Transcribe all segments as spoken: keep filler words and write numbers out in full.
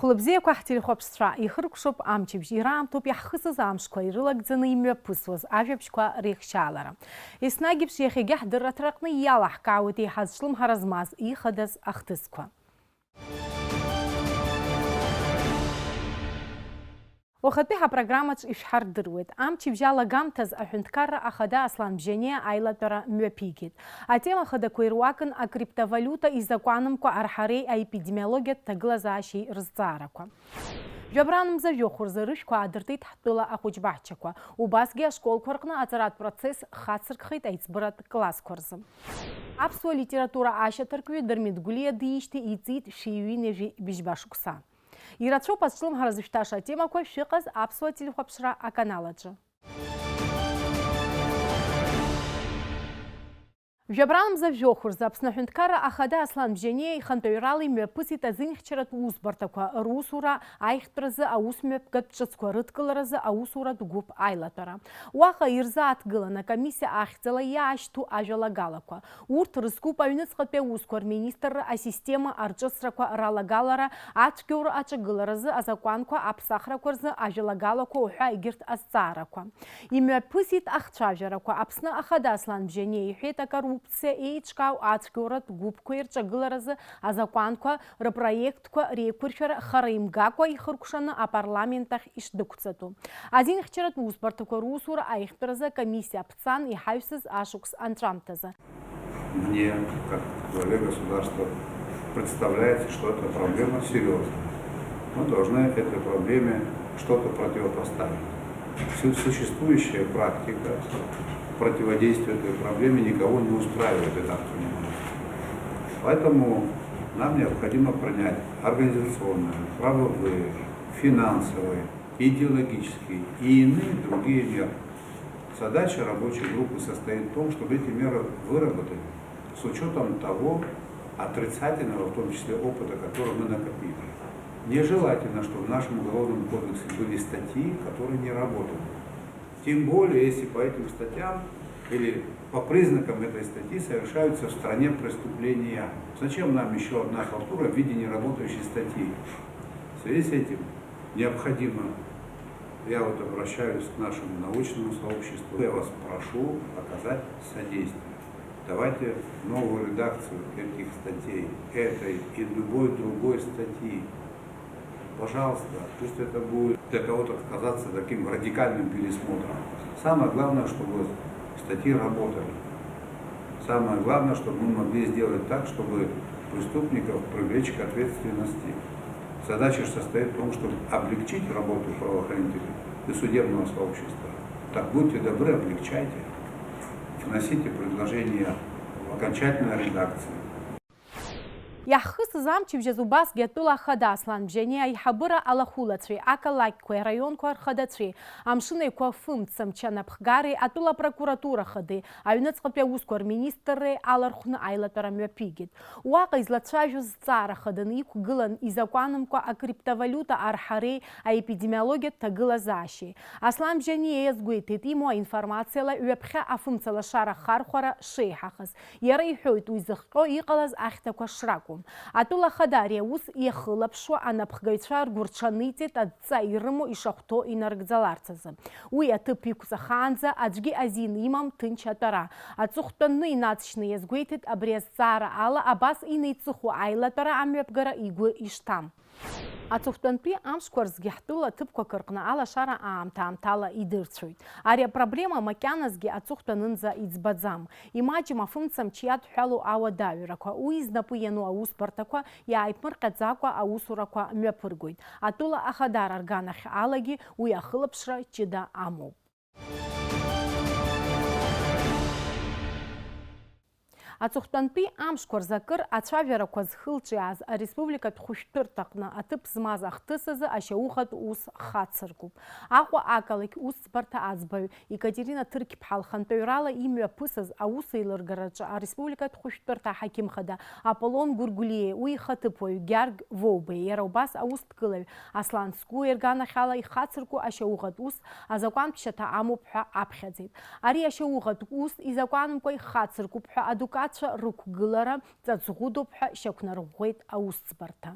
Хәылбзиақәа ҳтелехәаԥшцәа, ихыркәшоуп амчыбжь, ираамҭоуп иаҳхысыз амшқәа ирылагӡаны имҩаԥысуаз ажәабжьқәа реихшьаалара. Еснагь еиԥш, иахьагьы ҳдырраҭараҟны иалаҳкаауеит еиҳа зҿлымҳара змаз ихадаз ахҭысқәа. Уахатәи ҳапрограммаҿ ишәҳардыруеит. Амчыбжь алагамҭаз аҳәынҭқарра ахада Аслан Бжьаниа аилатәара мҩаԥигеит. Атема хадақәа ируакын акриптовалиута изакәанымкәа арҳареи аепидемиологиатә ҭагылазаашьеи рызҵаарақәа. Жәабран мза жәохә рзы рышәқәа аадыртит ҳтәыла ахәыҷбаҳчақәа. Убасгьы ашколқәа рҟны аҵаратә процесс хацыркхеит аиҵбыратә классқәа рзы. Аԥсуа литература ашьаҭаркҩы Дырмит Гәлиа диижьҭеи иҵит шәи ҩынҩажәи быжьба шықәса. Ирацәоуп азҿлымҳара зышәҭаша атемақәа шәыҟаз аԥсуа телехәаԥшра аканал аҿы. Жәабран мза жәохә рзы Аԥсны аҳәынҭқарра ахада Аслан Бжьаниа ихантәаҩрала имҩаԥысит азинхьчаратә усбарҭақәа русура аиӷьтәразы аусмҩаԥгатә ҿыцқәа рыдкыларазы аусуратә гәыԥ аилатәара. Уаҟа ирзааҭгылан акомиссиа ахьӡала иаашьҭу ажәалагалақәа. Урҭ рызкуп аҩныҵҟатәи аусқәа рминистрра асистема арҿыцрақәа ралагалара, ацәгьоура аҿагыларазы азакәанқәа, аԥсахрақәа рзы ажәалагалақәа уҳәа егьырҭ азҵаарақәа. Имҩаԥысит ахцәажәарақәа. Аԥсны ахада Аслан Бжьаниа иҳәеит акоррупциа еиҿкаау ацәгьоуратә гәыԥқәеи рҿагыларазы азакәанқәа, рпроектқәа реиқәыршәара хара имгакәа ихыркәшаны апарламент ахь ишдәықәҵатәу. Азинхьчаратә усбарҭақәа русура аиӷьтәразы акомиссиа аԥҵан иҳаҩсыз ашықәс анҵәамҭазы. Мне, как главе государства, представляется, что эта проблема серьёзная. Мы должны этой проблеме что-то противопоставить. Су-, существующая практика противодействия этой проблеме никого не устраивает, я так понимаю. Поэтому нам необходимо принять организационные, правовые, финансовые, идеологические и иные другие меры. Задача рабочей группы состоит в том, чтобы эти меры выработать с учётом того отрицательного, в том числе, опыта, который мы накопили. Нежелательно, чтобы в нашем Уголовном кодексе были статьи, которые не работают. Тем более, если по этим статьям или по признакам этой статьи совершаются в стране преступления. Зачем нам ещё одна халтура в виде неработающей статьи? В связи с этим необходимо, я вот обращаюсь к нашему научному сообществу, я вас прошу оказать содействие. Давайте новую редакцию этих статей, этой и любой другой статьи. Пожалуйста, пусть это будет для кого-то казаться таким радикальным пересмотром. Самое главное, чтобы статьи работали. Самое главное, чтобы мы могли сделать так, чтобы преступников привлечь к ответственности. Задача состоит в том, чтобы облегчить работу правоохранителей и судебного сообщества. Так будьте добры, облегчайте. Вносите предложения в окончательной редакции. Иаҳхысыз амчыбжь азы убасгьы атәыла ахада Аслан Бжьаниа аиҳабыра алахәылацәеи, ақалақьқәеи, араионқәа рхадацәеи, Амшын Еиқәа афымцамч анапхгареи атәыла апрокуратура ахадеи аҩныҵҟатәи аусқәа рминистрреи алархәны аилатәара мҩаԥигеит. Уаҟа излацәажәоз зҵаара хаданы иқәгылан изакәанымкәа акриптовалиута арҳареи аепидемиологиатә ҭагылазаашьеи. Аслан Бжьаниа иазгәеиҭеит, имоу аинформациала ҩаԥхьа афымцалашара ахархәара шеиҳахаз. Иара иҳәоит уи зыхҟьо иҟалаз ахьҭақәа шракәым. Атәыла ахада ари аус иахылаԥшуа анапхгаҩцәа ргәырҽаниҵеит адҵа ирымоу ишахәҭоу инарыгӡаларц азы. Уи аҭыԥ иқәҵахаанӡа аӡәгьы азин имам ҭынч атәара. Аҵыхәтәантәи инаҵшьны иазгәеиҭеит абри азҵаара ала абас инеиҵыху аилатәара амҩаԥгара игәы ишҭам. Аҵыхәтәантәи амшқәа рзгьы ҳтәыла аҭыԥқәак рҟны алашара аамҭа-аамҭала идырцәоит. Ари апроблема макьаназгьы аҵыхәтәанынӡа иӡбаӡам. Имаҷым афымцамч иадҳәалоу ауадаҩрақәа, уи знапы иану аусбарҭақәа иааиԥмырҟьаӡакәа аусурақәа мҩаԥыргоит. Атәыла ахадара рганахь алагьы уи ахылаԥшра ҷыда амоуп. Аҵыхәтәантәи амшқәа рзы акыр ацәажәарақәа зхылҿиааз ареспубликатә хәышәтәырҭаҟны аҭыԥ змаз ахҭыс азы ашьаухатә ус хацыркуп. Аҟәа ақалақь усӡбарҭа аӡбаҩ Екатерина Ҭырқьԥҳа лхантәаҩрала имҩаԥысыз аусеилыргараҿы ареспубликатә хәышәтәырҭа аҳақьым хада Аполлон Гәыргәлиеи уи ихаҭыԥуаҩ Гьаргь Воубеи, иара убас аусҭгылаҩ Аслан Сгәыуеи рганахьала ихацырку ашьаухатә ус азакәантә шьаҭа амоуп ҳәа аԥхьаӡеит. Ари ашьаухатә ус изакәанымкәа ихацыркуп ҳәа адукацәа рықәгылара ҵаҵӷәыдоуп ҳәа шьақәнарӷәӷәеит аусӡбарҭа.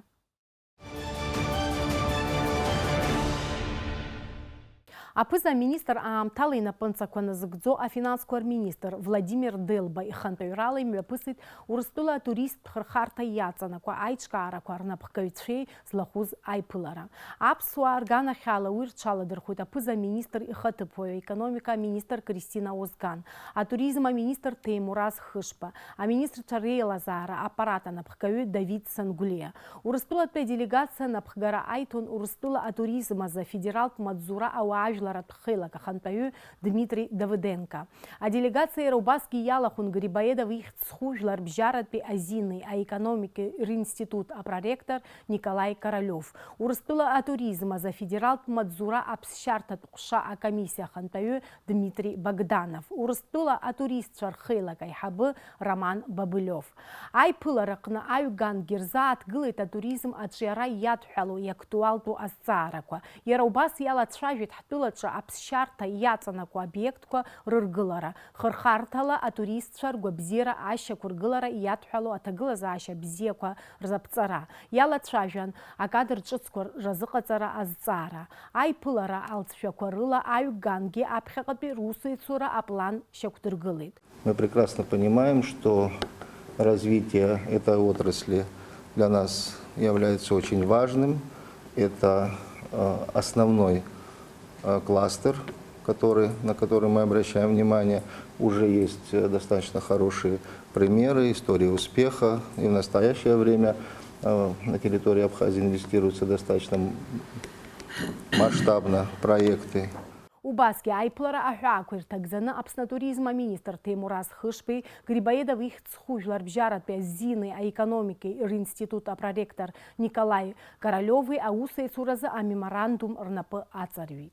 Аԥыза-министр аамҭала инапынҵақәа назыгӡо афинансқәа рминистр Владимир Делба ихантәаҩрала имҩаԥысит Урыстәыла атуристтә хырхарҭа иаҵанакуа аиҿкаарақәа рнапхгаҩцәеи злахәыз аиԥылара. Аԥсуаа рганахьала уи рҽаладырхәит аԥыза-министр ихаҭыԥуаҩ, аекономика аминистр Кристина Озган, атуризм аминистр Ҭемураз Хышба, аминистрцәа реилазаара аппарат анапхгаҩы Давид Сангулиа. Урыстәылатәи аделегациа напхгара аиҭон Урыстәыла атуризм азы афедералтә маҵзура ауаажәларатә хеилак ахантәаҩы Дмитри Давыденко. Аделегациа иара убасгьы иалахәын Грибоедов ихьӡ зху жәларбжьаратәи азини аекономикеи ринститут апроректор Николаи Королев, Урыстәыла атуризм азы афедералтә маҵзура аԥсшьарҭатә ҟәша акомиссиа ахантәаҩы Дмитри Богданов, Урыстәыла атуристцәа рхеилак аиҳабы Роман Бобылев. Аиԥылараҟны аҩгангьы рзааҭгылеит атуризм аҿиара иадҳәало иактуалтәу азҵаарақәа. Иара убас иалацәажәеит ҳтәылаҿы аԥсшьарҭа иаҵанакуа обиектқәа рыргылара, хырхарҭала атуристцәа ргәабзиара ашьақәыргылара иадҳәало аҭагылазаашьа бзиақәа рзаԥҵара. Иалацәажәан акадр ҿыцқәа разыҟаҵара азҵаара. Аиԥылара алҵшәақәа рыла аҩгангьы аԥхьаҟатәи русеицура аплан шьақәдыргылеит. Мы прекрасно понимаем, что развитие этой отрасли для нас является очень важным. Это э, основной э, кластер, который, на который мы обращаем внимание. Уже есть э, достаточно хорошие примеры, истории успеха. И в настоящее время э, на территории Абхазии инвестируются достаточно м- масштабно проекты. Убасгьы аиԥылара аҳәаақәа ирҭагӡаны Аԥсны атуризм аминистр Ҭемураз Хышбеи, Грибоедов ихьӡ зху жәларбжьаратәи азини аекономикеи ринститут апроректор Николаи Королеви аусеицуразы амеморандум рнапы аҵарҩит.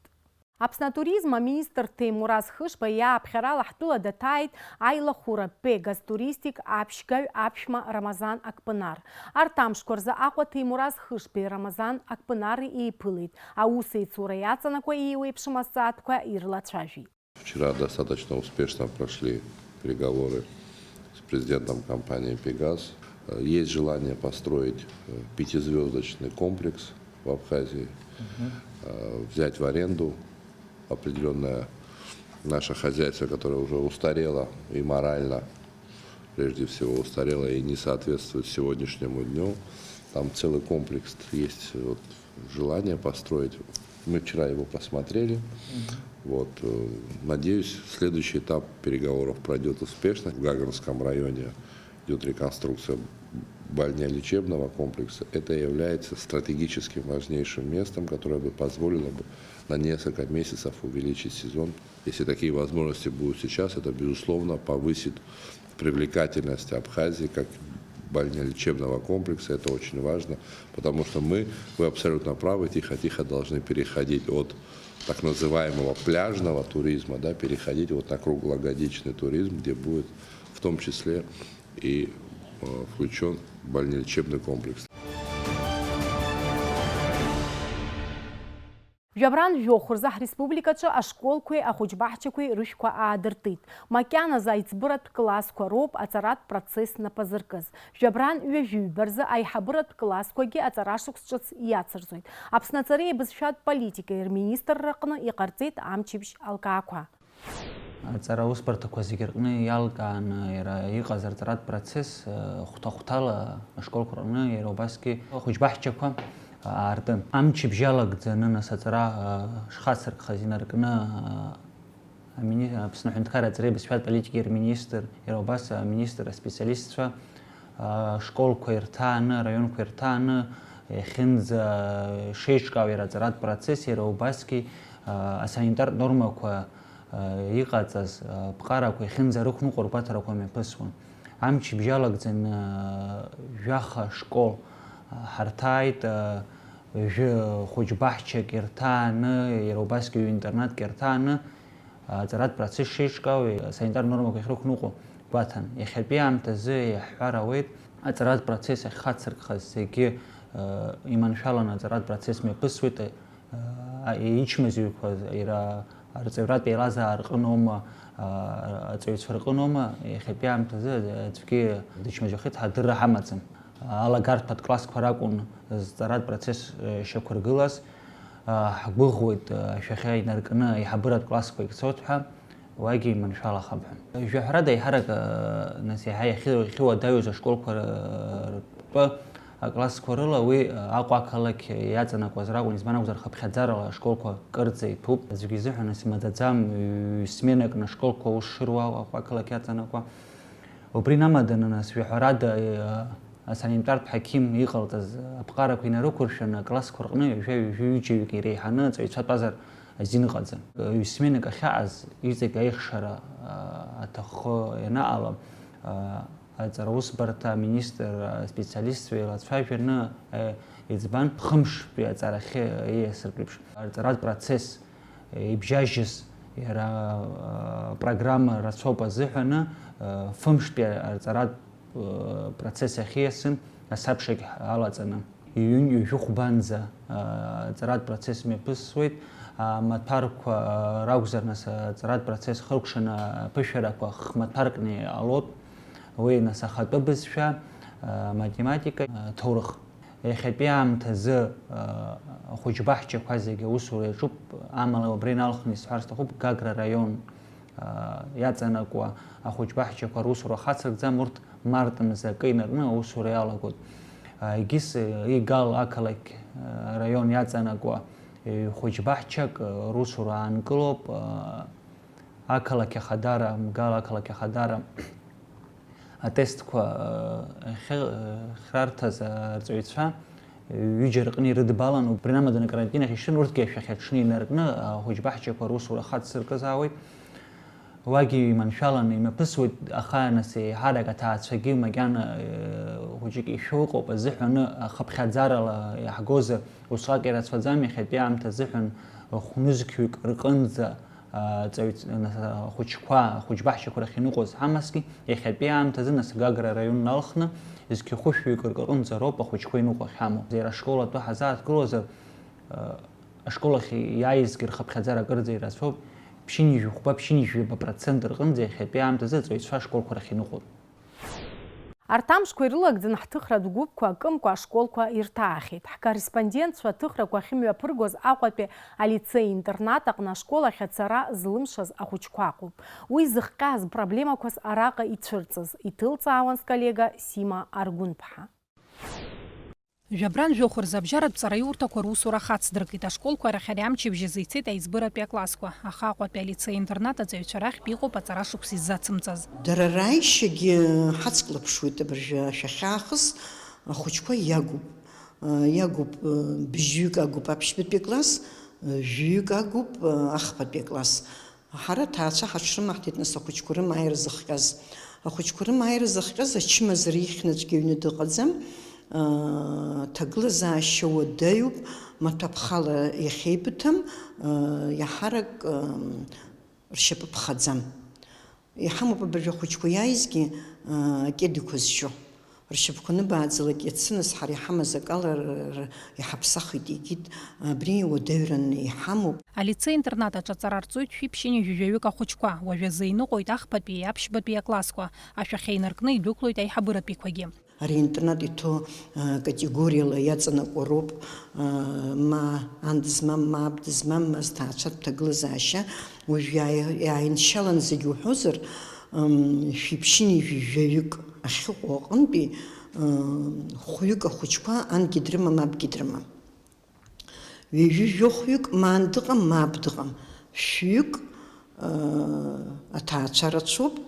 Аԥсны атуризм аминистр Ҭемураз Хышба иааԥхьарала ҳтәыла даҭааит аилахәыра Пегас Туристик аԥшьгаҩ аԥшәма Рамазан Акпынар. Арҭ амшқәа рзы Аҟәа Ҭемураз Хышбеи Рамазан Акпынари еиԥылеит. Аусеицура иаҵанакуа еиуеиԥшым азҵаатәқәа ирлацәажәеит. Вчера достаточно успешно прошли переговоры с президентом компании «Пегас». Э, есть желание построить э, пятизвездочный комплекс в Абхазии, э, взять в аренду определенное наше хозяйство, которое уже устарело и морально, прежде всего, устарело и не соответствует сегодняшнему дню. Там целый комплекс есть вот, желание построить. Мы вчера его посмотрели. Вот, э, надеюсь, следующий этап переговоров пройдет успешно. В Гагринском районе идет реконструкция бальнеолечебного комплекса. Это является стратегическим важнейшим местом, которое бы позволило бы на несколько месяцев увеличить сезон. Если такие возможности будут сейчас, это, безусловно, повысит привлекательность Абхазии как бальнеолечебного комплекса. Это очень важно, потому что мы, вы абсолютно правы, тихо-тихо должны переходить от так называемого пляжного туризма, да, переходить вот на круглогодичный туризм, где будет в том числе и э, включен бальнеолечебный комплекс. Жәабран жәохә рзы ҳреспубликаҿы ашколқәеи ахәыҷбаҳчақәеи рышәқәа аадыртит. Макьаназы аиҵбыратә классқәа роуп аҵаратә процесс напазыркыз. Жәабран ҩажәи ҩба рзы аиҳабыратә классқәагьы аҵара шықәс ҿыц иацырҵоит. Аԥсны аҵареи абызшәатә политикеи рминистрраҟны иҟарҵеит амчыбжь алкаақәа. Аҵара аусбарҭақәа зегьы рҟны иалкааны иара иҟаз арҵаратә процесс, э, хәҭа-хәҭала ашколқәа рҟны иара убасгьы ахәыҷбаҳчақәа аартын. Амчыбжь алагӡаны, нас, аҵара, э, шхацыркхаз инаркны, э, амини-, Аԥсны аҳәынҭқарра аҵареи абызшәатә политикеи рминистр, иара убас аминистр аспециалистцәа, э, школқәа ирҭааны, араионқәа ирҭааны, иахьынӡа шеиҿкаау иара аҵаратә процесс, иара убасгьы, э, асанитартә нормақәа иҟаҵаз аԥҟарақәа иахьынӡарықәныҟәо ргәаҭарақәа мҩаԥысуан. Амчыбжь алагӡаны жәаха школ ҳарҭааит, жәы хәыҷбаҳчак ирҭааны, иара убасгьы ҩ-интернатк ирҭааны, аҵаратә процесс шеиҿкаау асанитар нормақәа иахьрықәныҟәо гәаҭан. Иахьатәи аамҭазы иаҳҳәар ауеит, аҵаратә процесс ахьхацыркхаз зегьы иманшәаланы аҵаратә процесс мҩаԥысуеит. А, ичмазаҩқәа иара арҵаҩратә еилазаара рҟыноума, а, аҵаҩцәа рҟыноума, иахьатәи аамҭазы аӡәгьы дычмазаҩхеит ҳәа адырра ҳамаӡам. Алагарҭәатә классқәа ракәын зҵаратә процесс, э, шьақәыргылаз. Ҳгәыӷуеит, ашәахьа инаркны аиҳабыратә классқәа ицоит ҳәа, уагьы иманшәалахап ҳәа. Жәаҳәарада, еиҳарак, нас иаҳа иахьы-, иахьыуадаҩыз ашколқәа ртәы аклассқәа рыла уи Аҟәа ақалақь иаҵанакуаз ракәын, избан акәзар, хыԥхьаӡарала ашколқәа кырӡа иҭәуп. Аӡәгьы изыҳәан нас имадаӡам, ҩ-сменакны ашколқәа аус шыруа Аҟәа ақалақь иаҵанакуа. Убри инамаданы, нас, жәаҳәарада, асанитартә ҳақьым иҟалҵаз аԥҟарақәа инарықәыршәаны, аклассқәа рҟны ҩажәа, ҩажәаҩык иреиҳаны аҵаҩцәа тәазар азин ыҟаӡам. Ҩ-сменак ахьаҟаз, иҵегь аихшара, а, аҭаххо ианаҟала, а, аҵара усбарҭа аминистр аспециалистцәа еилацәажәаны, а, иӡбан, хымштәи аҵарахьы ииасыртә еиԥш, арҵаратә процесс ибжьажьыз иара, а, программа рацәоуп азыҳәаны, а, фымштәи арҵаратә, а, процесс ахьиасын, асабшагь алаҵаны. Иҩынҩажәи хәбанӡа, а, арҵаратә процесс мҩаԥысуеит, амаҭәарқәа, а, ракәзар, нас, арҵаратә процесс хыркәшаны аԥышәарақәа хмаҭәаркны иҟалоит. Уи, нас, ахатәы бызшәа, а, математика, а, ҭоурых. Иахьатәи аамҭазы, а, ахәыҷбаҳчақәа зегьы аусура иаҿуп, амала убра иналхны исҳәар сҭахуп, Гагра араион, а, иаҵанакуа ахәыҷбаҳчақәа русура хацыркӡам, урҭ март мза акы инаркны аусура иалагоит. А, егьыс, а, Игал ақалақь, а, араион иаҵанакуа, а, хәыҷбаҳчак, а, русура аанкылоуп, а, ақалақь ахадара, Мгал ақалақь ахадара атестқәа, э, ахьы-, э, ахьрарҭаз арҵаҩцәа ҩыџьа рҟны ирыдбалан, убри инамаданы карантин ахь ишьын, урҭгьы ашәахьаҿны инаркны, ахәыҷбаҳчақәа русура хацыркызаауеит. Уагьы иманшәаланы имҩаԥысуеит, аха, нас, еиҳарак аҭаацәагьы макьана, э, хәыҷык ишәыҟоуп азыҳәаны, ахыԥхьаӡарала иаҳгозар, усҟак ирацәаӡам, иахьатәи аамҭа азыҳәан хә-нызқьҩык рҟынӡа аҵаҩ-, нас, ахәыҷқәа, ахәыҷбаҳчақәа рахь иныҟәоз ҳамазҭгьы, иахьатәи аамҭазы, нас, Гагра араион налхны, зқьы хәышәҩык рҟынӡа роуп ахәыҷқәа иныҟәо ахьҳамоу. Иара ашкол атәы ҳазааҭгылозар, а, ашкол ахь иааизгьы рхыԥхьаӡара акырӡа ирацәоуп, ԥшьынҩажәи хәба, ԥшьынҩажәи жәаба процент рҟынӡа иахьатәи аамҭазы аҵаҩцәа ашколқәа рахь иныҟәоит. Арҭ амшқәа ирылагӡаны ҳҭыхратә гәыԥқәа акымкәа ашколқәа ирҭаахьеит. Ҳкорреспондентцәа аҭыхрақәа ахьымҩаԥыргоз Аҟәатәи алицеи-интернат аҟны ашкол ахь ацара злымшаз ахәыҷқәа ыҟоуп. Уи зыхҟьаз проблемақәаз араҟа ицәырҵыз, иҭылҵаауан сколлега Сима Аргәынԥҳа. Жәабран жәохә рзы абжьаратә ҵараиурҭақәа русура хацдыркит. Ашколқәа рахь ари амчыбжь азы ицеит аиҵбыратәи аклассқәа, аха Аҟәатәи алицеи-интернат аҵаҩцәа рахьтә иҟоуп аҵара шықәса иззацымҵаз. Дара рааишьагьы ҳацклаԥшуеит абыржәы ашәахьаахыс, ахәыҷқәа иагуп, иагуп, быжьҩык агуп аԥшьбатәи акласс, жәаҩык агуп ахԥатәи акласс. Ҳара аҭаацәа ҳаҽрымаҳҭеит, нас, ахәыҷқәа рымааира зыхҟьаз. Ахәыҷқәа рымааира зыхҟьаз ачымазара ихьны аӡәгьы аҩны дыҟаӡам. Ҭагылазаашьа уадаҩуп, маҭәаԥхала иахьеибыҭам, иаҳарак ршьапы ԥхаӡам. Иҳамоуп абыржәы ахәыҷқәа иааизгьы, акьыдқәа зшьо. Ршьапқәа ныбааӡалак иацы, нас, ҳара иҳамаз акала р-, р-, иҳаԥсахит, игеит, абри уадаҩран иҳамоуп. Алицеи-интернат аҿы аҵара рҵоит шәи ԥшьынҩажәи жәаҩык ахәыҷқәа, уажәазы иныҟәоит ахԥатәи, аԥшьбатәи аклассқәа, ашәахьа инаркны идәықәлоит аиҳабыратәиқәагьы. Ари аинтернат иҭоу, а, категориала иаҵанакуа роуп, а, ма ан дызмам, ма аб дызмам, ма зҭаацәатә ҭагылазаашьа, уажә иааи-, иааиншьалан зегь уҳәозар, м, шәи ԥшьынҩажәи жәаҩык ахьыҟоу аҟынтәи, м, хәҩык ахәыҷқәа ангьы дрымам, абгьы дрымам. Ҩажәи жәохәҩык ма ан дыҟам, ма аб дыҟам. Шәҩык, ы, аҭаацәа рацәоуп,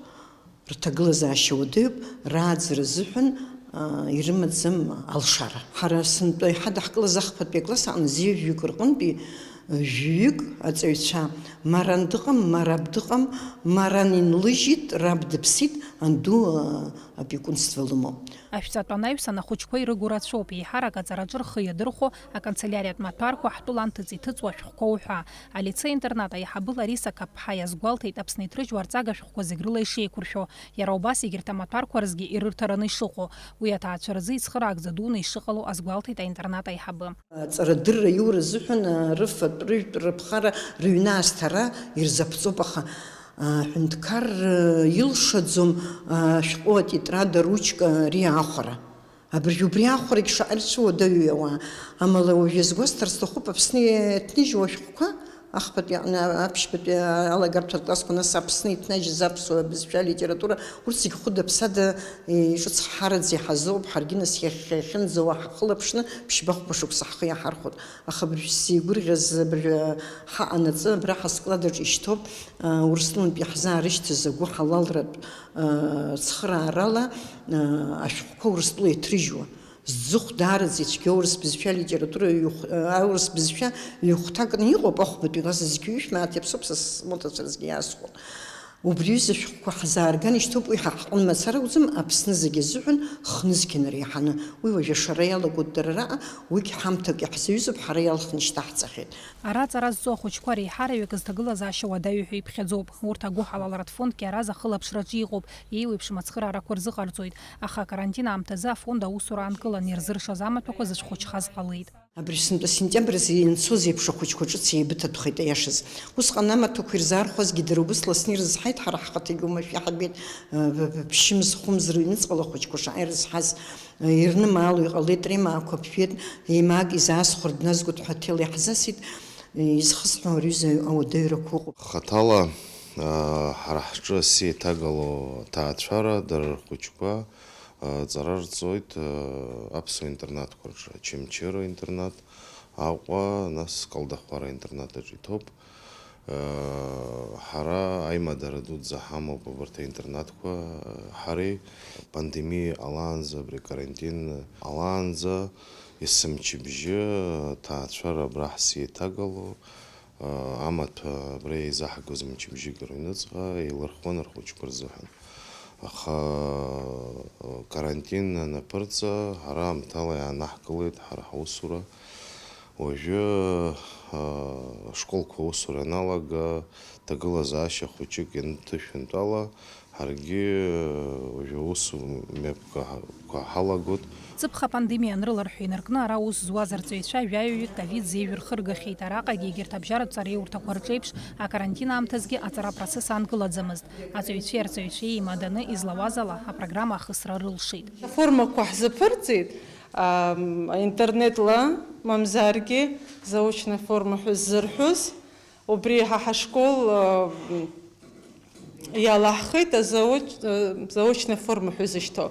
рҭагылазаашьа уадаҩуп, рааӡара азыҳәан, ы, ирымаӡам алшара. Ҳара сынтәа иҳадаҳкылаз ахԥатәи акласс аҟны зҩа-жәаҩык рҟынтәи, ы, жәаҩык аҵаҩцәа ма ан дыҟам, ма аб дыҟам, ма ан инлыжьит, раб дыԥсит, анду, ы, опекунство лымоуп. Ашәҵатәанаҩсан ахәыҷқәа ирыгу рацәоуп, еиҳарак аҵараҿы рхы иадырхәо аканцеляриатә маҭәарқәа, ҳтәыла анҭыҵ иҭыҵуа ашәҟәқәа уҳәа. Алицеи-интернат аиҳабы Лариса Қапԥҳа иазгәалҭеит Аԥсны иҭрыжьуа арҵага шәҟәқәа зегь рыла ишеиқәыршәо, иара убас егьырҭ амаҭәарқәа рзгьы ирырҭараны ишыҟоу. Уи аҭаацәа рзы ицхыраагӡа дуны ишыҟало азгәалҭеит аинтернат аиҳабы. Аҵарадырра иура азыҳәан, а, рыфатә, рыжәтә, рыԥхара, рыҩны аасҭара ирзаԥҵоуп, аха, а, аҳәынҭқар, а, илшаӡом, а, ашәҟәы, атетрад, аручка, ари аахәара. Абыржә убри ахәрагь шаҟа ирцәуадаҩу ауаа. Амала уажә иазгәасҭар сҭахуп, Аԥсны иҭныжьу ашәҟәқәа, ахԥатәи аҟны аԥшьбатәи алагарҭәа классқәа, нас Аԥсны иҭнажьыз аԥсуа бызшәа, литература, урҭ зегь хәыда-ԥсада, иҿыцҳҳараӡа иҳазоуп, ҳаргьы нас иахьа иахьынӡауа ҳахылаԥшны ԥшьба-хәба шықәса ҳхы иаҳархәоит. Аха абыржә сзеигәырӷьаз, абыржә ҳаҟанаҵы, абра ҳаскладаҿ ишьҭоуп, а, Урыстәылантәи иаҳзаарышьҭыз агәыҳалалратә, а, цхыраарала, а, ашәҟәқәа Урыстәыла иҭрыжьуа. Зӡыхә даараӡа ицәгьоу аурыс бызшәа литература ҩхә-, аурыс бызшәа ҩхәҭакны иҟоуп, ахәбатәи класс зқьи ҩышә мааҭ иаԥсоуп, са смоҭацәа рзгьы иаасхәон. Убри аҩыза ашәҟәқәа ҳзаарган ишьҭоуп, уи ҳа ҳҟны мацара акәӡам, Аԥсны зегьы азыҳәан хнызқьны реиҳаны. Уи уажәы ашара иалагоит дара раҟа, уигь ҳамҭак иаҳзаҩызоуп, ҳара иалхны ишьҭаҳҵахьеит. Ара аҵара зҵо ахәыҷқәа реиҳараҩык зҭагылазаашьа уадаҩу ҳәа иԥхьаӡоуп. Урҭ агәыҳалалратә фондгьы аразы ахылаԥшраҿы иҟоуп, еиуеиԥшым ацхыраара рзыҟарҵоит, аха акарантин аамҭазы афонд аусура аанкылан, ирзыршаз амаҭәақәа зыцәхәыҷхаз ҟалеит. Абри сынтәа сентиабр азы ианцоз еиԥш ахәыҷқәа ҿыц еибыҭатәхеит, аиашаз. Усҟан амаҭәақәа ирзаархәазгьы дара убыс ласны ирызҳаит, ҳара ҳхаҭагьы уамашәа иаҳбеит, э, б-, б-, ԥшьымз, хәымз рыҩныҵҟала ахәыҷқәа шаҟа ирызҳаз, э, ирнымаало иҟалеит, ремаақәа ԥжәеит, еимаак изаасхәар дназгоит ҳәа аҭел иаҳзасит, э, изхысҳәаауа рҩыза ауадаҩрақәа ыҟоуп. Хаҭала, э, ҳара ҳҿы асы еиҭагало аҭаацәара, дара рхәыҷқәа, Аҵара рҵоит, аԥсуа интернатқәа рҿы, Очамчыра интернат, Аҟәа, нас Калдахәара интернат аҿы иҭоуп. Ҳара аимадара дуӡӡа ҳамоуп абарҭ аинтернатқәа, ҳареи пандемиа ҟалаанӡа, абри карантин ҟалаанӡа, есымчыбжьы аҭаацәара абра ҳзеиҭагало. Амаҭәа абра еизаҳгоз мчыбжьык рыҩныҵҟа еилырхуан рхәыҷқәа рзыҳәан. Аха, карантин анаԥырҵа, ҳара аамҭала иаанаҳкылеит ҳара ҳусура. Уажәы, ашколқәа аусура ианалага, ҭагылазаашьа хәыҷык ианҭышәынтәала, Ҳаргьы уажәы аус мҩаԥгақәа ҳалагоит. Ҵыԥх апандемиа анрыларҳәа инаркны ара аус зуаз арҵаҩцәа жәаҩаҩык ковид зеижә рхыргахьеит. Араҟагьы егьырҭ абжьаратә ҵареиурҭақәа рҿеиԥш, акарантин аамҭазгьы аҵара апроцесс аанкылаӡамызт. Аҵаҩцәеи арҵаҩцәеи еимаданы излауаз ала апрограмма ахысра рылшеит. Аформақәа ҳзаԥырҵеит, ам, аинтернетла, мамзаргьы заочная форма ҳәа ззырҳәоз. Убри ҳа ҳашкол, э, иалаҳхит азаоч-, э, заочная форма ҳәа изышьҭоу.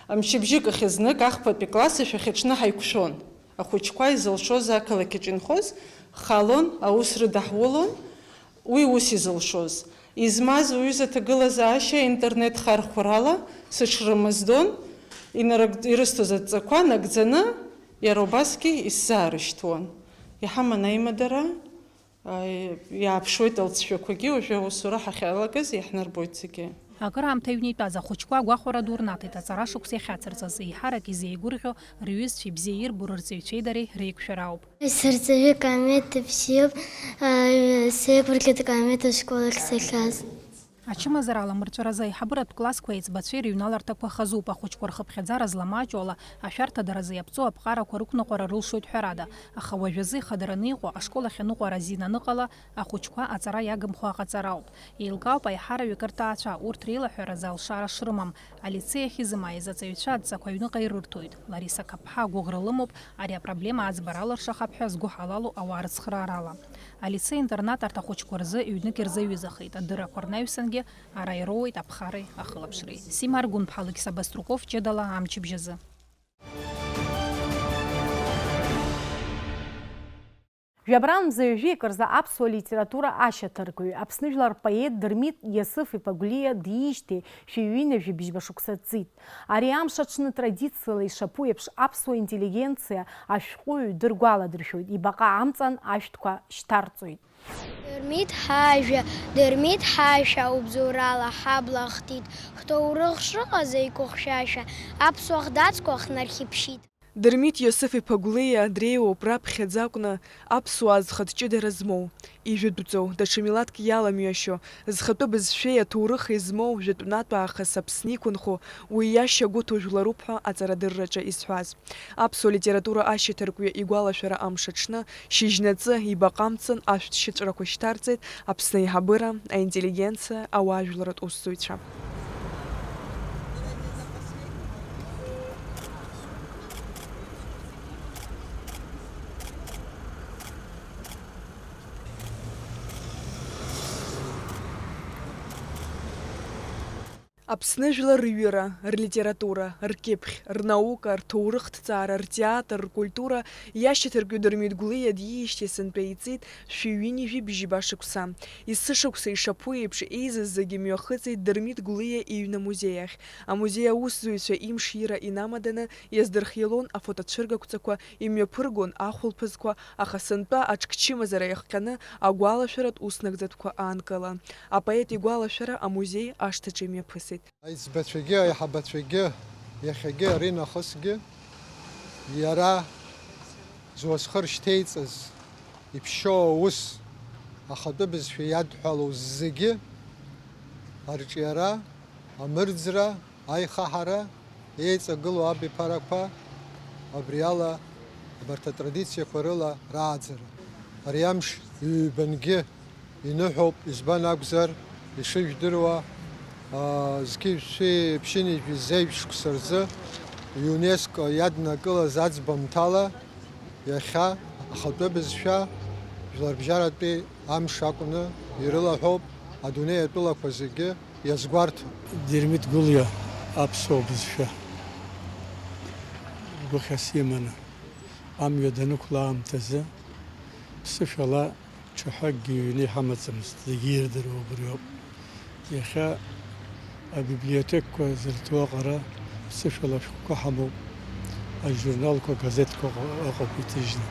Мчыбжьык ахь знык ахԥатәи класс ашәахьаҽны ҳаиқәшәон. Ахәыҷқәа изылшоз ақалақь аҿы инхоз, халон, аус рыдаҳулон, уи ус изылшоз. Измаз уҩыза ҭагылазаашьа интернет хархәрала сыҽрымыздон, инарыгд-, ирысҭоз адҵақәа нагӡаны, иара убасгьы исзаарышьҭуан. Иҳаман аимадара. Иааԥшуеит алҵшәақәагьы, уажәы аусура ҳахьалагаз иаҳнарбоит зегьы. Акыраамҭа аҩны итәаз ахәыҷқәа агәахәара ду рнаҭеит аҵара шықәса иахьацырҵаз, еиҳарак изеигәырӷьо рҩызцәеи бзиа ирбо рырҵаҩцәеи дареи реиқәшәараауп. Сырҵаҩы Камеҭ ибзиоуп, сеигәырӷьеит Камеҭ ашкол ахь сахьааз. Ачымазара аламырҵәаразы аиҳабыратә классқәа аиҵбацәеи рыҩналарҭақәа хазуп, ахәыҷқәа рхыԥхьаӡара зламаҷу ала, ашәарҭадаразы иаԥҵоу аԥҟарақәа рықәныҟәара рылшоит ҳәарада, аха уажәазы ихадараны иҟоу ашкол ахь аныҟәара азин аныҟала, ахәыҷқәа аҵара иагымхо аҟаҵара ауп. Еилкаауп аиҳараҩык рҭаацәа, урҭ реилаҳәаразы алшара шрымам, алицеи ахь изымааиз аҵаҩцәа адҵақәа аҩныҟа ирырҭоит. Лариса Қапҳа агәыӷра лымоуп, ари апроблема аӡбара алыршахап ҳәа згәы ҳалалу ауаа рыцхраарала. Алицеи-интернат арҭ ахәыҷқәа рзы ҩнык ирзаҩызахеит, адыррақәа рнаҩсангьы ара ироуеит аԥхареи ахылаԥшреи. Сима Аргәынԥҳа, Алықьса Баструков, ҷыдала амчыбжь азы. Жәабран мза ҩажәи акы рзы аԥсуа литература ашьаҭаркҩы, Аԥсны жәлар рпоет Дырмит Иосиф-иԥа Гәлиа диижьҭеи шәи ҩынҩажәи бжьба шықәса ҵит. Ари амш аҽны традициала ишаԥу еиԥш аԥсуа интеллигенциа ашәҟәыҩҩы дыргәаладыршәоит, ибаҟа амҵан ашәҭқәа шьҭарҵоит. Дырмит ҳажәа, Дырмит ҳашәа убзоурала ҳабла ахтит, ҳҭоурых шыҟаз еиқәыхьшәашәа, аԥсуа хьӡқәа хнархьыԥшит. Дырмит Иосиф-иԥа Гәлиа дреиуоуп раԥхьаӡа акәны аԥсуаа зхатә ҷыдара змоу, ижәытәӡоу, даҽа милаҭк иаламҩашьо, зхатәы бызшәеи аҭоурыхи змоу жәытәнатә аахыс Аԥсны иқәынхо, уи иашьа гәыҭо жәларуп ҳәа аҵарадырраҿы изҳәаз. Аԥсуа литература ашьаҭаркҩы игәалашәара амш аҽны, шьыжьнаҵы, ибаҟа амҵан ашәҭ шьыҵәрақәа шьҭарҵеит Аԥсны аиҳабыра, аинтеллигенциа, ауаажәларратә усзуҩцәа. Аԥсны жәлар рҩыра, рлитература, ркьыԥхь, рнаука, рҭоурыхҭҵаара, ртеатр, ркультура иашьаҭаркҩы Дырмит Гәлиа диижьҭеи сынтәа иҵит шәи ҩынҩажәи бжьба шықәса. Есышықәса ишаԥу еиԥш, еизаз зегьы мҩахыҵит Дырмит Гәлиа иҩны амузеи ахь. Амузеи аусзуҩцәа имш ира инамаданы иаздырхиалон афотоцәыргақәҵақәа, имҩаԥыргон ахәылԥазқәа, аха сынтәа аҽкчымазара иахҟьаны агәалашәаратә уснагӡатәқәа аанкылан. Апоет игәалашәара амузеи ашҭаҿы имҩаԥысит. Аиҵбацәагьы аиҳабацәагьы иахьагьы аринахысгьы иара зуасхыр шьҭеиҵаз иԥшьоу аус, ахатәы бызшәа иадҳәалоу зегьы арҿиара, амырӡра, аихаҳара, еиҵагылоу абиԥарақәа абри ала абарҭ атрадициақәа рыла рааӡара. Ари амш ҩбангьы иныҳәоуп, избан акәзар, ишыжәдыруа, аа, зқьи жәшәи ԥшьынҩажәи зеижә шықәса рзы ЮНЕСКО иаднакылаз аӡбамҭала, иахьа ахатәы бызшәа жәларбжьаратәи амш акәны ирылаҳәоуп адунеи атәылақәа зегьы иазгәарҭо. Дырмит Гәлиа аԥсуа бызшәа гәыхьас иманы амҩа данықәла аамҭазы ԥсышәала ҽа ҳәакгьы иҩны иҳамаӡамызт, зегьы ирдыруа убриоуп. Иахьа абиблиотекқәа зырҭо аҟара ԥсышәала ашәҟәқәа ҳамоуп, ажурналқәа, агазеҭқәа ыҟоуп иҭыжьны.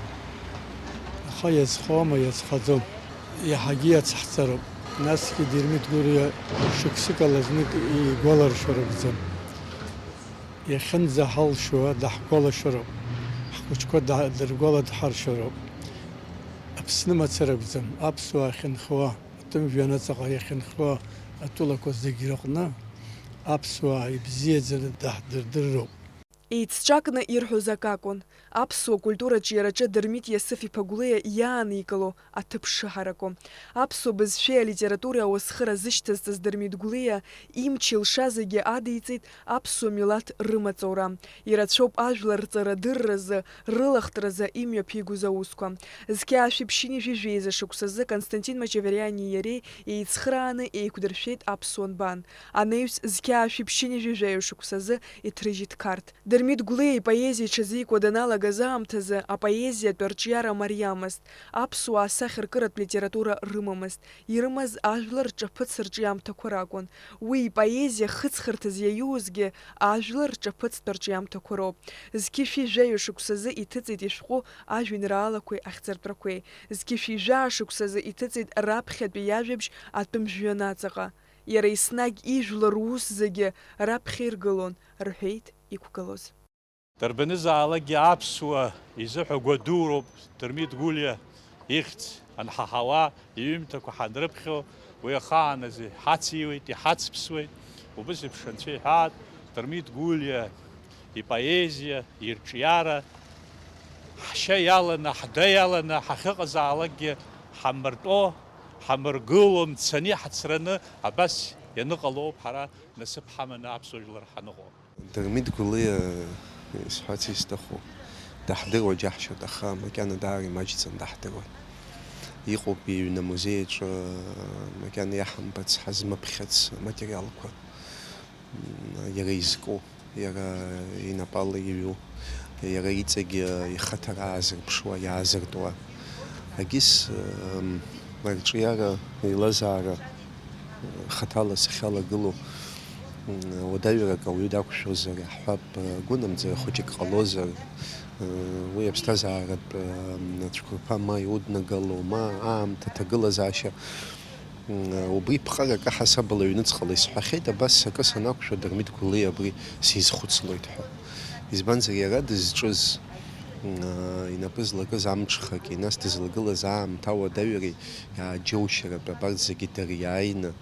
Аха иазхоума, иазхаӡом. Иаҳагьы иацҳҵароуп. Насгьы Дырмит Гәлиа шықәсыкала знык игәаларшәар акәӡам. Иахьынӡаҳалшо даҳгәалашәароуп, ҳхәыҷқәа да-, дыргәаладҳаршәароуп. Аԥсны мацара акәӡам, аԥсуаа ахьынхауа, атәым жәҩан аҵаҟа иахьынхауа атәылақәа зегь рыҟны аԥсуаа ибзиаӡаны даҳдырдырроуп. Еицҿакны ирҳәоз акакәын, аԥсуа культура аҿиараҿы Дырмит Иасыф-иԥа Гәлиа иааникыло аҭыԥ шыҳараку. Аԥсуа бызшәеи алитературеи ауасхыра зышьҭазҵаз Дырмит Гәлиа имч-илша зегьы адиҵеит аԥсуа милаҭ рымаҵура. Ирацәоуп ажәлар рҵарадырразы, рылахтразы имҩаԥигоз аусқәа. Зқьи аашәи ԥшьынҩажәи жәеиза шықәсазы Константин Мачавриани иареи еицхырааны еиқәдыршәеит аԥсуа нбан. Анаҩс зқьи аашәи ԥшьынҩажәи жәаҩа шықәсазы иҭрыжьит Қарҭ. Дырмит Гәлиа ипоезиа иҽазикуа даналагаз аамҭазы апоезиатә арҿиара мариамызт, аԥсуаа асахьаркыратә литература рымамызт, ирымаз ажәлар рҿаԥыц рҿиамҭақәа ракәын. Уи ипоезиа хыҵхырҭаз иаиуазгьы ажәлар рҿаԥыцтә арҿиамҭақәа роуп. Зқьи шәи жәаҩа шықәсазы иҭыҵит ишәҟәы ажәеинраалақәеи ахьӡыртәрақәеи, зқьи шәи жәаа шықәсазы иҭыҵит раԥхьатәи иажәабжь атәым жәҩан аҵаҟа. Иара еснагь ижәлар рус зегьы раԥхьа иргылон, рҳәеит иқәгылоз. Дарбанызаалакгьы аԥсуа изыҳәа гәадуроуп Дырмит Гәлиа ихьӡ анҳаҳауа, иҩымҭақәа ҳанрыԥхьо, уи ахааназы иҳациуеит, иҳацԥсуеит. Убыс еиԥш анцәа иҳәаат, Дырмит Гәлиа ипоезиа, ирҿиара, ҳшьа иаланы, ҳда иаланы ҳахьыҟазаалакгьы ҳамыртәо, ҳамыргыло, мцаны иҳацраны абас ианыҟалоуп ҳара насыԥ ҳаманы аԥсуа жәлар ҳаныҟоу. Дырмит Гәлиа исҳәарц исҭаху, даҳдыруа џьаҳшьоит, аха макьана даара имаҷӡан даҳдыруан. Иҟоуп иҩны амузеи аҿы макьана иаҳамбац, ҳазмыԥхьац аматериалқәа, м, иара изку, иара инапала иҩу, иара иҵегьы ихаҭара аазырԥшуа, иаазыртуа. Агьыс, м, арҿиара, аилазаара, хаҭала сахьалагылоу, м, уадаҩрак ауаҩы дақәшәозар, иаҳҳәап, гәынамӡара хәыҷык ҟалозар, м, уи аԥсҭазааратә, м, цәқәырԥа ма иуднагало, ма аамҭа ҭагылазаашьа, м, убри ԥҟарак аҳасабала аҩныҵҟала исҳәахьеит, абас акы санақәшәа, Дырмит Гәлиа абри сизхәыцлоит ҳәа. Избанзар, иара дызҿыз, м, инапы злакыз амҽхаки, нас дызлагылаз аамҭа ауадаҩреи, иааџьоушьаратәы абарҭ зегьы дыриааины,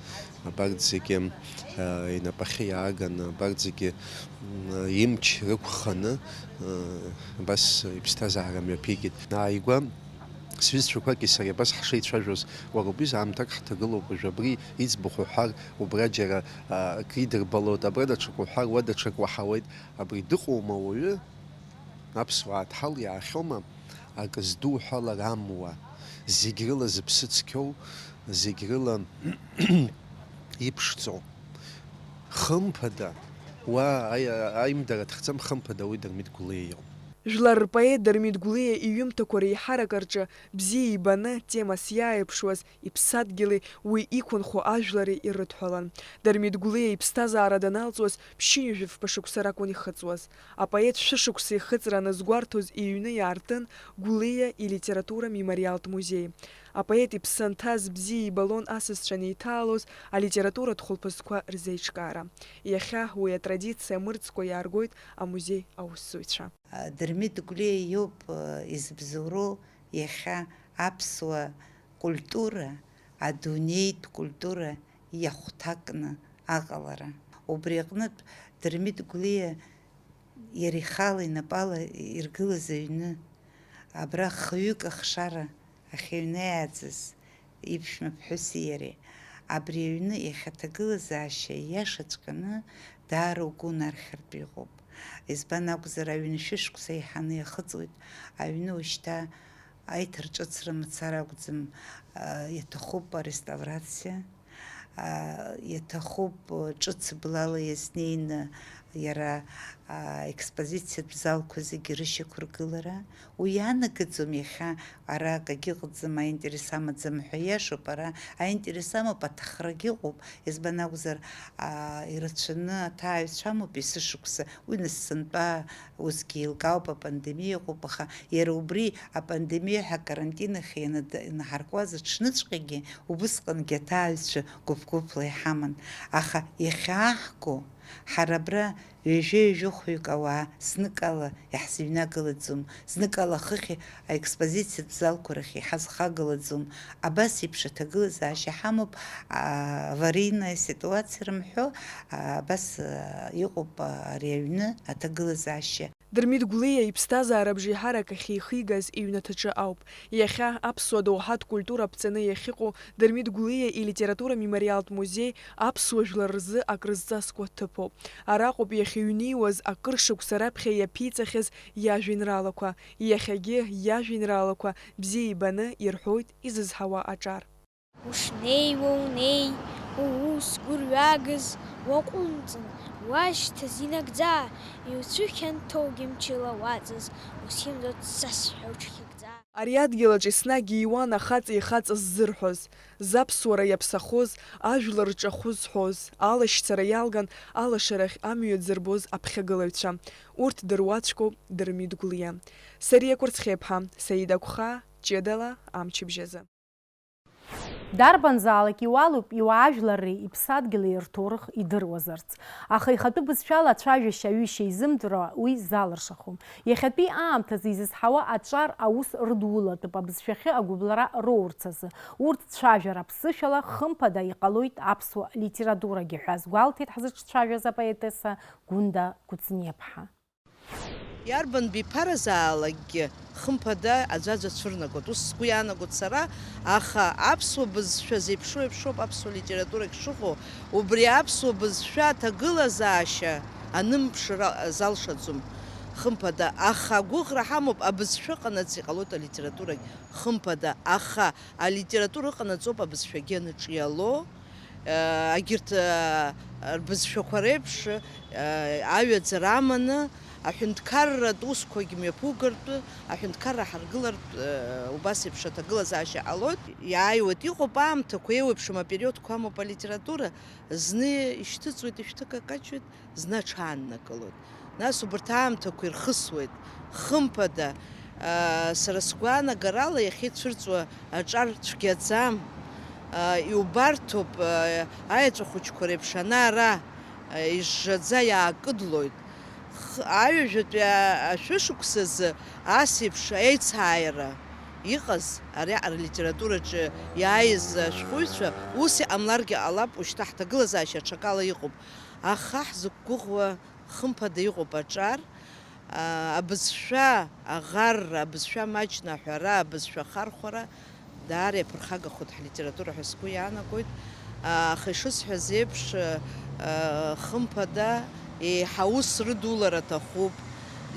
абарҭ зегьы, э, инапахьы иааганы, абарҭ зегьы, м, имч рықәханы, э, абас иԥсҭазаара мҩаԥигеит. Ааигәа сҩызцәақәаки сареи абас ҳшеицәажәоз, уара убри аамҭак ҳҭагылоуп, уажә абри иӡбахә уҳәар, убра џьара, а, акы идырбалоит, абра даҽак уҳәар, уа даҽак уаҳауеит, абри дыҟоума ауаҩы? Аԥсуаа дҳалиаахьоума, акы здуҳәалар амуа, зегь рыла зыԥсы цқьоу, зегь рыла иԥшӡоу, Хымԥада, уа аи-, аимдара аҭахӡам, хымԥада уи Дырмит Гәлиа иҟоуп. Жәлар рпоет Дырмит Гәлиа иҩымҭақәа реиҳарак рҿы бзиа ибаны, темас иааиԥшуаз, иԥсадгьыли уи иқәынхо ажәлари ирыдҳәалан. Дырмит Гәлиа иԥсҭазаара даналҵуаз ԥшьынҩажәи фба шықәса ракәын ихыҵуаз. Апоет шәышықәса ихыҵра аназгәарҭоз иҩны иаартын Гәлиа илитература мемориалтә музеи. Апоет иԥсы анҭаз бзиа ибалон асасцәа анеиҭаалоз алитературатә хәылԥазқәа рзеиҿкаара. Иахьа уи атрадициа мырӡкәа иааргоит амузеи аусзуҩцәа. Дырмит Гәлиа иоуп, э, изыбзоуроу иахьа аԥсуа культура, адунеитә культура иахәҭакны аҟалара. Убри аҟнытә Дырмит Гәлиа иара ихала инапала иргылаз аҩны, абра хҩык ахшара ахьыҩнеиааӡаз иԥшәма ԥҳәыси иареи, абри аҩны иахьа аҭагылазаашьа ииашаҵәҟьаны даара угәы унархьыртә иҟоуп. Избан акәзар, аҩны шәышықәса еиҳаны иахыҵуеит, аҩны ушьҭа аиҭарҿыцра мацара акәӡам, а, иаҭахуп ареставрациа, а, иаҭахуп, ҿыц блала иазнеины иара, а, аекспозициатә залқәа зегьы рышьақәыргылара. Уи иаанагаӡом иахьа ара акагьы ыҟаӡам, аинтерес амаӡам ҳәа. Иашоуп, ара аинтерес амоуп, аҭахрагьы ыҟоуп. Избан акәзар, а, ирацәаны аҭааҩцәа амоуп есышықәса, уи нас сынтәа усгьы еилкаауп, апандемиа ыҟоуп, аха иара убри апандемиа ҳәа акарантин ахь ианада-, инаҳаркуаз аҽныҵәҟьагьы убысҟангьы аҭааҩцәа гәыԥ-гәыԥла иҳаман. Аха иахьааҳго, ҳара абра ҩажәи ҩажәи хәҩык ауаа зныкала иаҳзыҩнагалаӡом, зныкала ахыхь аекспозициатә залқәа рахь иҳазхагалаӡом. Абас еиԥш аҭагылазаашьа ҳамоуп, а, аварийная ситуациа рымҳәо, а, абас, а, иҟоуп, а, ари аҩны аҭагылазаашьа. Дырмит Гәлиа иԥсҭазаара абжеиҳарак ахьихигаз иҩнаҭаҿы ауп. Иахьа аԥсуа доуҳатә культура ԥҵаны иахьыҟоу Дырмит Гәлиа илитература мемориалтә музеи аԥсуа жәлар рзы акрызҵазкуа ҭыԥоуп. Араҟоуп иахьыҩнеиуаз акыр шықәса раԥхьа иаԥиҵахьаз иажәеинраалақәа. Иахьагьы иажәеинраалақәа бзиа ибаны ирҳәоит изызҳауа аҿар. Ушнеиуа унеи, уус гәырҩагаз уаҟәымҵын, уашьҭаз инагӡа, иуцәыхьанҭоугьы мчыла уаҵаз, усхьымӡо дсасҳәа уҽхьыгӡа. Ари адгьылаҿ еснагь ииуан ахаҵа ихаҵа ззырҳәоз, заԥсуара иаԥсахоз, ажәлар рҿахәы зҳәоз, алашьцара иалган алашарахь амҩа дзырбоз аԥхьагылаҩцәа. Урҭ дыруаӡәкуп Дырмит Гәлиа. Сариа Кәырцхеиԥҳа, Саида Гәхаа, ҷыдала амчыбжьазы. Дарбанзаалак иуалуп иуаажәларреи иԥсадгьыли рҭоурых идыруазарц. Аха ихатәы бызшәала ацәажәашьа аҩышьа изымдыруа уи залыршахом. Иахьатәи аамҭазы изызҳауа аҿар аус рыдулатәуп абызшәахьы агәыбылра роурц азы. Урҭ цәажәара ԥсышәала хымԥада иҟалоит аԥсуа литературагьы ҳәа азгәалҭеит ҳзыҿцәажәаз апоетесса Гәында Кәыҵниаԥҳа. Иарбан биԥаразаалакгьы, хымԥада, аӡәаӡәа цәырнагоит. Ус сгәы иаанагоит сара, аха аԥсуа бызшәа зеиԥшроу еиԥшроуп аԥсуа литературагь шыҟоу, убри аԥсуа бызшәа аҭагылазаашьа анымԥшыра залшаӡом, хымԥада, аха агәыӷра ҳамоуп, абызшәа ыҟанаҵ иҟалоит алитературагь, хымԥада, аха алитература ыҟанаҵоуп абызшәагьы аныҿиало. Егьырҭ, э, рбызшәақәа реиԥш, э, аҩаӡара аманы, аҳәынҭқарратә усқәагь мҩаԥугартә, аҳәынҭқарра ҳаргылартә, э, убас еиԥш аҭагылазаашьа ҟалоит. Иааиуеит, иҟоуп аамҭақәа, еиуеиԥшым апериодқәа амоуп алитература, зны ишьҭыҵуеит, ишәҭыкакаҷуеит, зны аҽааннакылоит. Нас убарҭ аамҭақәа ирхысуеит. Хымԥада, аа, сара сгәаанагарала иахьа ицәырҵуа аҿар цәгьаӡам. Аа, иубарҭоуп, аа, аеҵәа хәыҷқәа реиԥш ана-ара, аа, ижжаӡа иаакыдлоит. Х-, аҩажәатәи а-, ашәышықәсазы ас еиԥш аицааира иҟаз ариаҟара литератураҿы иааиз ашәҟәыҩҩцәа ус иҟамларгьы ҟалап, ушьҭа ҳҭагылазаашьа аҽакала иҟоуп. Аха ҳзықәгәыӷуа хымԥада иҟоуп аҿар, аа, абызшәа аӷарра, абызшәа маҷны аҳәара, абызшәа ахархәара даара иаԥырхагахоит ҳлитература ҳәа сгәы иаанагоит. Аха ишысҳәаз еиԥш, аа, хымԥада еиҳа аус рыдулара аҭахуп.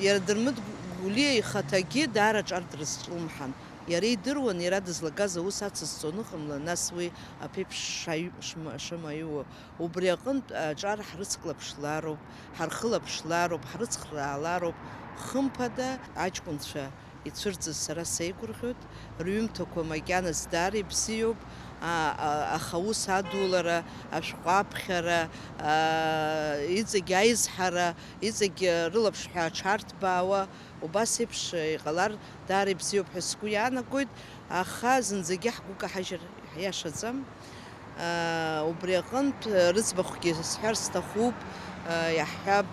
Иара Дырмит Гәлиа ихаҭагьы даара аҿар дрызҿлымҳан. Иара идыруан, иара дызлагаз аус ацызҵо аныҟамла, нас уи аԥеиԥш шаҩ-, шма-, шамаиуа. Убри аҟынтә аҿар ҳрыцклаԥшлароуп, ҳархылаԥшлароуп, ҳрыцхраалароуп. Хымԥада, аҷкәынцәа ицәырҵыз сара сеигәырӷьоит, рҩымҭақәа макьаназ даара ибзиоуп, а, а, аха аус адулара, ашәҟәы аԥхьара, а, иҵегь аизҳара, иҵегь рылаԥш ҳәа аҽарҭбаауа, убас еиԥш иҟалар даара ибзиоуп ҳәа сгәы иаанагоит, аха зынӡагьы ҳгәы каҳажьыр иашаӡам. Убри аҟынтә, рыӡбахәгьы сҳәар сҭахуп, иаҳҳәап,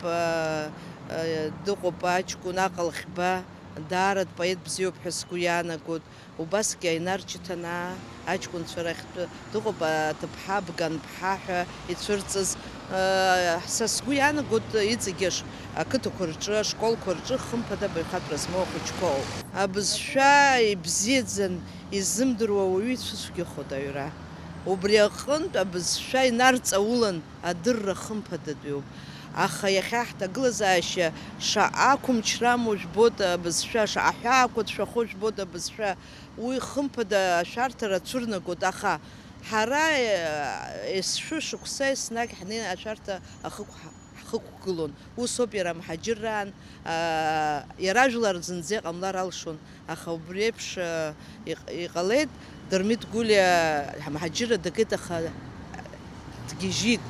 дыҟоуп аҷкәын Аҟалӷьба, даара дпоет бзиоуп ҳәа сгәы иаанагоит. Убасгьы Аинар Ҷыҭанаа аҷкәынцәа рахьтә дыҟоуп, аҭыԥҳа, Бганԥҳа ҳәа ицәырҵыз. Са сгәы иаанагоит, иҵегьы аш-, ақыҭақәа рҿы, ашколқәа рҿы, хымԥада, абаҩхатәра змоу ахәыҷқәа ыҟоуп. Абызшәа ибзиаӡан изымдыруа уаҩы ицәыцәгьахоит аҩра. Убри аҟынтә абызшәа инарҵаулан адырра хымԥадатәиуп. Аха иахьа ҳҭагылазаашьа шаҟа ақәымчра амоу жәбоит абызшәа, шаҟа аҳәаақәа ҭшәахо жәбоит абызшәа. Уи хымԥада ашәарҭара цәырнагоит, аха ҳара, е, есшәы шықәса еснагь ҳнеины ашәарҭа ахықә-, ҳхықәгылон. Усоуп иара амҳаџьырраан, аа, иара ажәлар зынӡа иҟамлар алшон, аха убри еиԥш, аа, иҟ-, иҟалеит. Дырмит Гәлиа амҳаџьырра дагеит, аха дгьежьит.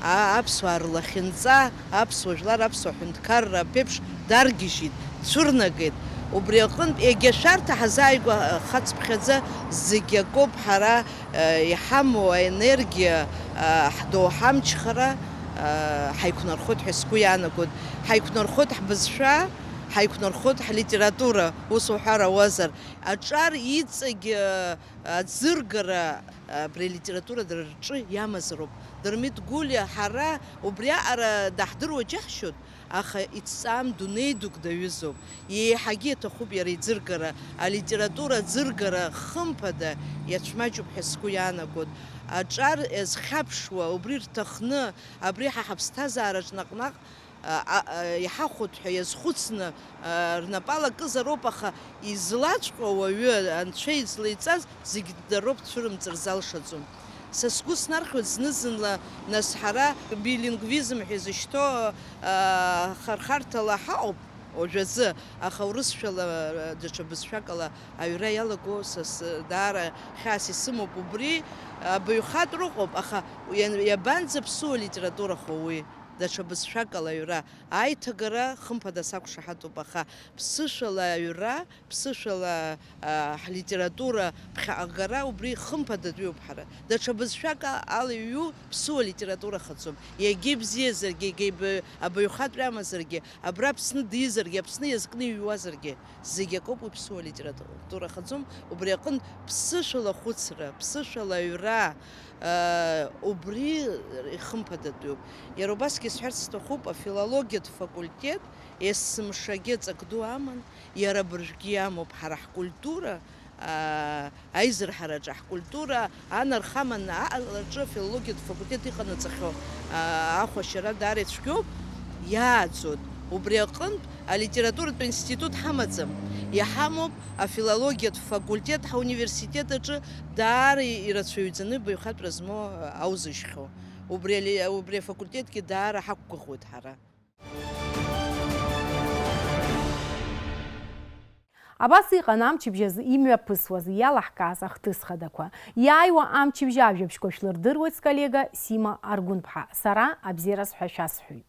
А-, аԥсуаа рлахьынҵа, аԥсуа жәлар, аԥсуа ҳәынҭқарра аԥеиԥш даргьежьит, дцәырнагеит. Убри аҟынтә, егьа шәарҭа ҳазааигәахацыԥхьаӡа, зегь акоуп ҳара, э, иҳамоу аенергиа, э, ҳдоуҳа амчхара, э, ҳаиқәнархоит ҳәа сгәы иаанагоит. Ҳаиқәнархоит ҳбызшәа, ҳаиқәнархоит ҳлитература, ус уҳәар ауазар. Аҿар иҵегь, э, аӡыргара абри алитература дара рҿы иамазароуп. Дырмит Гәлиа ҳара убриаҟара даҳдыруа џьаҳшьоит, аха иҭҵаам дунеи дук даҩызоуп. Еиҳагьы иаҭахуп иара иӡыргара, алитература аӡыргара, хымԥада, иацәмаҷуп ҳәа сгәы иаанагоит. Аҿар иазхьаԥшуа, убри рҭахны, абри ҳа ҳаԥсҭазаараҿ наҟ-наҟ а, а, а, иҳахәоит ҳәа иазхәыцны, а, рнапы алакызароуп, аха излаҵәҟьоу ауаҩы, анцәа излеиҵаз зегь дароуп, дцәырымҵыр залшаӡом. Са сгәы снархьуеит зны-зынла, нас ҳара билингвизм ҳәа изышьҭоу, а, хархарҭала ҳаҟоуп уажәазы, аха урысшәала, а, даҽа бызшәакала аҩра иалаго са с-, даара хьаас исымоуп. Убри абаҩхатәра ыҟоуп, аха иан-, иабанӡаԥсыуа литературахо уи? Даҽа бызшәак ала аҩра, аиҭагара, хымԥада, сақәшаҳаҭуп, аха ԥсышәала аҩра, ԥсышәала, а, ҳлитература ԥхьаҟагара, убри хымԥадатәиуп ҳара. Даҽа бызшәак а-, ала иҩу ԥсыуа литература ахаӡом. Иагьа ибзиазаргьы, иагьа ибаҩ-, абаҩхатәра амазаргьы, абра Аԥсны дизаргьы, Аԥсны иазкны иҩуазаргьы, зегь акоуп уи ԥсыуа литература ахаӡом. Убри аҟынтә ԥсышәала ахәыцра, ԥсышәала аҩра, Убри ихымԥадатәиуп. Иара убасгьы исҳәарц сҭахуп, афилологиатә факультет есымшагьы ҵак ду аман, иара абыржәгьы иамоуп. Ҳара ҳкультура, аа, аизырҳараҿы ҳкультура анархаман аҟалаҿы афилологиатә факультет иҟанаҵахьоу, аа, ахәашьара даара ицәгьоуп, иааӡоит. Убри аҟынтә алитературатә институт ҳамаӡам, иҳамоуп афилологиатә факультет ҳауниверситет аҿы, даара ирацәаҩӡаны баҩхатәра змоу аузыжьхьоу. Убри али-, убри афакультетгьы даара ҳақәгәыӷуеит ҳара. Абас иҟан амчыбжь азы имҩаԥысуаз, иалаҳкааз ахҭыс хадақәа. Иааиуа амчыбжь ажәабжьқәа шәлырдыруеит сколлега Сима Аргәынԥҳа. Сара абзиараз ҳәа шәасҳәоит.